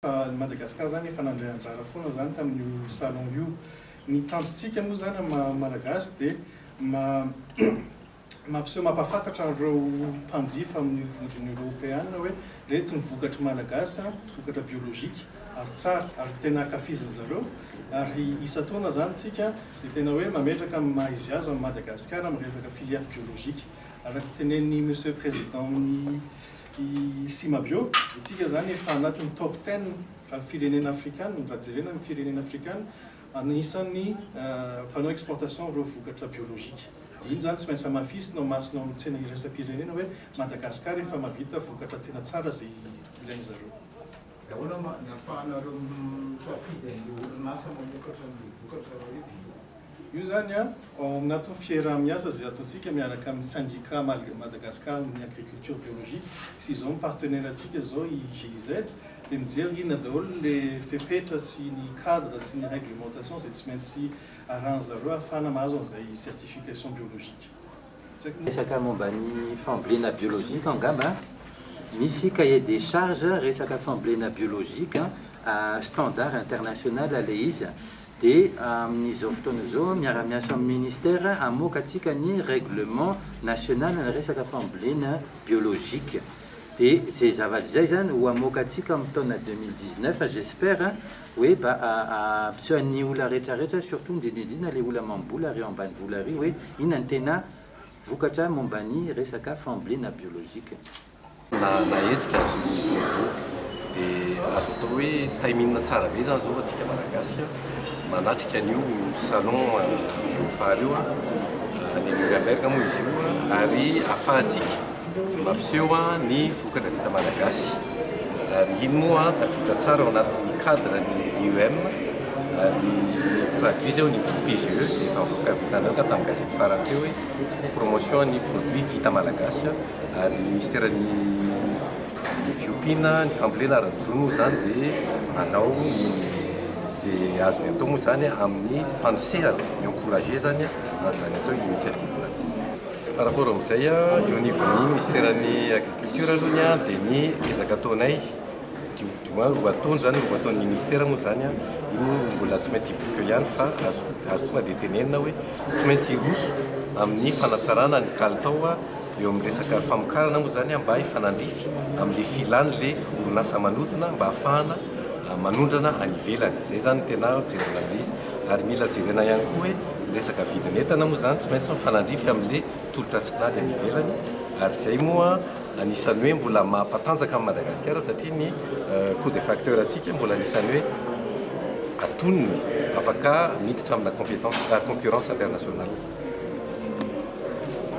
Fa ny Madagascar zany efa nandray anjara foana zany tamin'io salon io. Ny tanjontsika moa zany amin'ny maha Malagasy dia mampiseho, mampahafantatra an'ireo mpanjifa amin'ny vondrona eoropeana hoe ireto ny vokatry Malagasy, vokatra biolojika ary tsara ary tena ankafizin'ny zareo. Ary isan-taona zany tsika dia tena hoe mametraka ny maha izy azy an'i Madagasikara amin'ny resaka filière biolojika. Araka ny tenenin'i Monsieur Président ny I Simabio, itsika zany efa anatin'ny top ten raha ny firenena afrikana, raha jerena ny firenena afrikana, anisan'ny mpanao exportation ireo vokatra biolojika. Iny zany tsy maintsy hamafisina ao masonao amin'ny tsena iraisam-pirenena hoe Madagascar efa mahavita vokatra tena tsara izay ilain'zareo. Ahoana ny ahafahanareo misafidy an'ilay orinasa mamokatra an'ilay vokatra raha hoe bio? Io zany an, ao anatin'ny fiaraha-miasa izay ataontsika miaraka amin'ny syndicat Madagascar amin'ny agriculture biologique sy izao ny partenaire antsika izao i GIZ dia mijery inona daholo le fepetra sy ny cadre sy ny réglementation izay tsy maintsy arahan'zareo ahafahana mahazo an'izay certification biologique. Tsy haiko. Resaka momba ny fambolena biologique angamba, misy cahier des charges resaka fambolena biologique standard international le izy. Dia amin'izao fotoana izao miara-miasa amin'ny ministère hamoaka antsika ny règlement national ny resaka fambolena biologique. Dia izay zavatra izay izany ho hamoaka antsika amin'ny taona 2019 j'espère hoe mba hampiseho an'ny olona rehetra rehetra surtout indrindra indrindra ilay olona mamboly ary eo ambanivola ary hoe inona ny tena vokatra momba ny resaka fambolena biologique. Na hetsika azo vaovao dia azo atao hoe timing tsara be izany izao antsika Malagasy manatrika an'io salon Biofar io any Nuremberg moa izy io ary ahafahantsika mampiseho ny vokatra vita malagasy ary iny moa tafiditra tsara ao anatin'ny cadre ny IEM ary traduit eo anivon'ny PGE izay efa nivoaka avy tany tamin'ny gazety farany teo hoe promotion ny produit vita malagasy. Ary ny minisiteran'ny ny fiompiana, ny fambolena ary ny jono moa izany dia manao ny izay azony atao moa izany amin'ny fanosehana, mi-encourager izany an'izany atao hoe initiative izany. Par rapport amin'izay, eo anivon'ny minisiteran'ny agriculture aloha dia ny ezaka ataonay, du du moins ho ataony izany, ho ataon'ny ministera moa izany, iny moa mbola tsy maintsy hivoaka eo ihany fa azo azo tonga dia tenenina hoe tsy maintsy hiroso amin'ny fanatsarana ny kalitao Eo amin'ny resaka famokarana moa izany mba hifanandrify amin'ilay filan'ilay orinasa manodina mba hahafahana manondrana any ivelany. Izay izany no tena jerena amin'ilay izy. Ary mila jerena ihany koa hoe ny resaka vidin'entana moa izany tsy maintsy mifanandrify amin'ilay tolotra sy tinady any ivelany. Ary izay moa anisan'ny hoe mbola mampatanjaka an'i Madagasikara satria ny coût des facteurs antsika mbola anisan'ny hoe antonony afaka miditra amina compétence, concurrence internationale.